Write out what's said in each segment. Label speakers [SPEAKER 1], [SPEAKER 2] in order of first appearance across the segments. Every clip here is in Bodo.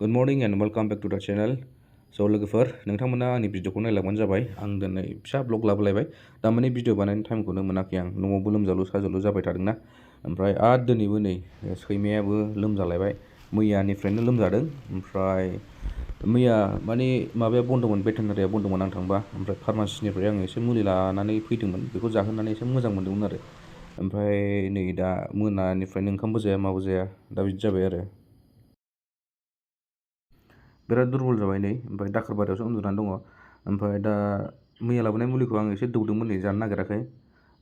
[SPEAKER 1] Good morning and welcome back to the channel. So लोगोफोर नोंथांमोना आंनि भिडिअखौ नायलांबानो जाबाय आं दिनै फिसा ब्लग लाबोलायबाय दा माने भिडिअ बानायनो टाइमखौनो मोनाखै आं न'आवबो लोमजालु साजालु जाबाय थादोंना ओमफ्राय आरो दिनैबो नै सैमायाबो लोमजालायबाय मैयानिफ्रायनो लोमजादों ओमफ्राय मैया माने माबाया बन्दमोन भेटेनारिया बन्दमोन आं थांबा ओमफ्राय फार्मासिनिफ्राय आं एसे मुलि लानानै फैदोंमोन बेखौ जाहोनानै एसे मोजां मोनदोंमोन आरो ओमफ्राय नै दा मोनानिफ्रायनो ओंखामबो जाया माबो जाया दा बिदि जाबाय आरो बिराद दुरबल जाबाय नै ओमफ्राय दाखोरबारियावसो उन्दुनानै दङ ओमफ्राय दा मैया लाबोनाय मुलिखौ आं एसे दौदोंमोन नै जानो नागिराखै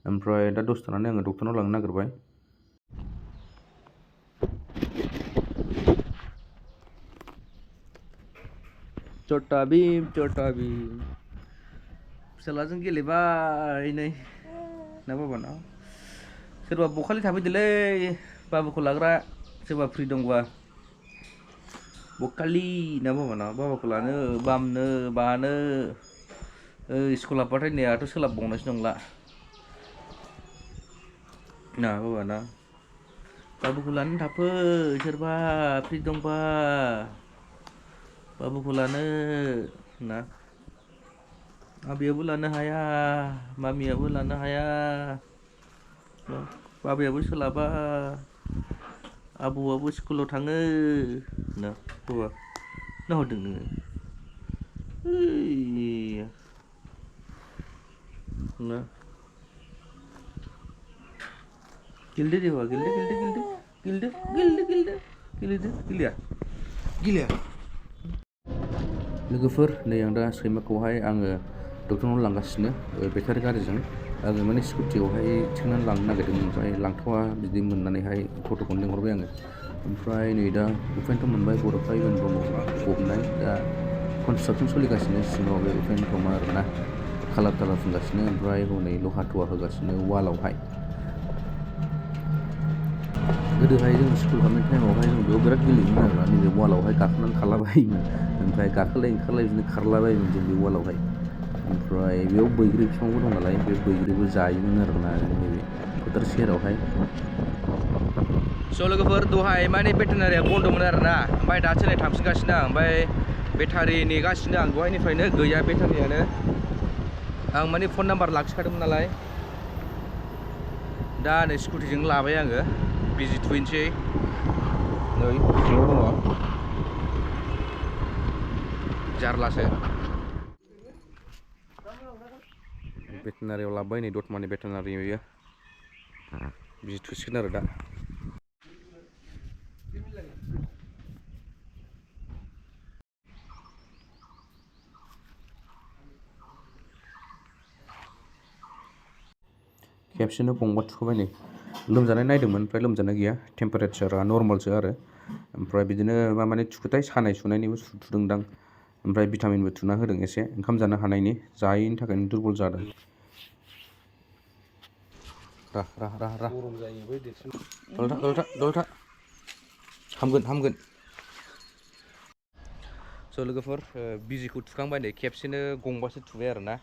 [SPEAKER 1] ओमफ्राय दा दसे थानानै आङो डक्टरनाव लांनो नागिरबाय चटा भीम फिसालाजों गेलेबाय नै ना बाबाना सोरबा बखालि थाफैदोलै बाबाखौ लाग्रा सोरबा फ्रि दंबा बखालि ना बाबाखौ लानो बामनो बानो स्कुल हाबबाथाय नै आंहाथ' सोलाबबावनायसो नंला ना बाबाना बाबुखौ लानो थाफै सोरबा फ्रि दंबा बाबुखौ लानो ना आबैयाबो लानो हाया मामियाबो लानो हाया बाबायाबो सोलाबा आबौआबो स्कुलाव थाङो ना बाबा नाहरदों नोङो ना गेलेदो दे बाबा गेलेया लोगोफोर नै आं दा सैमाखौहाय आङो डक्टरनाव लांगासिनो बेटारि गारिजों आङो माने स्कुटियावहाय थिखांनानै लांनो नागिरदों ओमफ्राय लांथ'वा बिदि मोननानैहाय टट'खौनो लिंहरबाय आङो ओमफ्राय नै दा उपेन मोनबाय बड'फा इउएन ब्रह्म गबनाय दा कनस्ट्राक्सन सोलिगासिनो सिङाव बे उपेन ब्रह्मआ आरोना कालार फुनगासिनो ओमफ्राय हनै लहा थवा होगासिनो वालावहाय गोदोहाय जों स्कुल हाबनाय टाइमावहाय जों बेयाव बिराद गेलेयोमोन आरोना नैबे वालावहाय गाखोनानै थालाबायोमोन ओमफ्राय गाखोलाय ओंखारलाय बिदिनो खारलाबायोमोन जों बे वालावहाय ओमफ्राय बेयाव बैग्रि बिफांबो दं नालाय बे बैग्रिबो जायोमोन आरोना नैबे फोथार सेरावहाय स' लोगोफोर दहाय माने भेटेनारिया बन्द'मोन आरोना ओमफ्राय दासो नै थांफिनगासिनो आं ओमफ्राय बेटारि नेगासिनो आं दहायनिफ्रायनो गैया बेटारियानो आं माने फन नाम्बार लाखिखादोंमोन नालाय दा नै स्कुटिजों लाबाय आङो बिजि थुहैनोसै नै सिङाव दङ जारलासो भेटेनारियाव लाबोबाय नै दतमानि भेटेनारि बेयो बिजि थुसिगोन आरो दा खेबसेनो गंबा थुखाबाय नै लोमजानाय नायदोंमोन ओमफ्राय लोमजानाय गैया टेम्पारेचारा नर्मालसो आरो ओमफ्राय बिदिनो माने थुखोथाय सानाय सुनायनिबो थुदोंदां ओमफ्राय भिटामिनबो थुना होदों एसे ओंखाम जानो हानायनि जायैनि थाखायनो दुरबल जादों दलथा हामगोन स' लोगोफोर बिजिखौ थुखांबाय नै खेबसेनो गंबासो थुबाय आरोना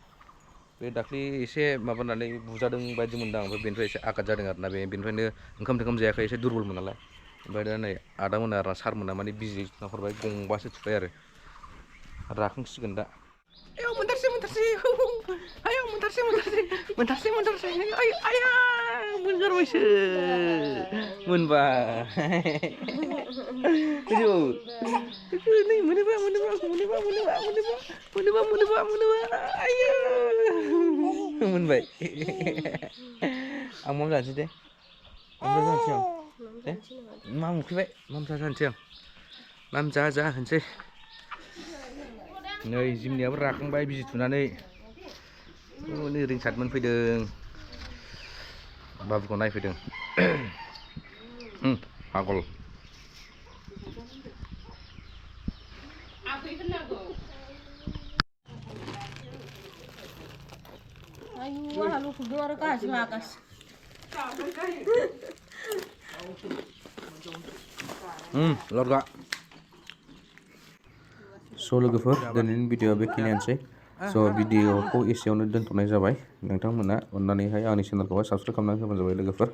[SPEAKER 1] बे दाख्लै एसे माबानानै बुजादों बायदि मोनदां ओमफ्राय बेनिफ्राय एसे आघात जादों आरोना बेनिफ्रायनो ओंखाम थोंखाम जायाखै एसे दुरबलमोन नालाय ओमफ्राय दा नै आदामोना आरोना सारमोना माने बिजि थुना हरबाय गंबासो थुबाय आरो राखांसिगोन दा आयौ मोनथारसै आयौ मोनथारसै आया मोनगारबायसो मोनबाय नै मोनोबा आयौ मोनबाय आं माम जानोसै दे मा उखैबाय मामसा जानोसै आं माम जा होनसै नै जिमनियाबो राखांबाय बिजि थुनानै नै रिंसार्टमोन फैदों बाबुखौ नायफैदों पागल लरगा स' लोगोफोर दिनैनि भिडिअआ बेखिनियानोसै स' भिडिअखौ एसेयावनो दोनथ'नाय जाबाय नोंथांमोना अननानैहाय आंनि चेनेलखौहाय साबसक्राइब खालामनानै होबानो जाबाय लोगोफोर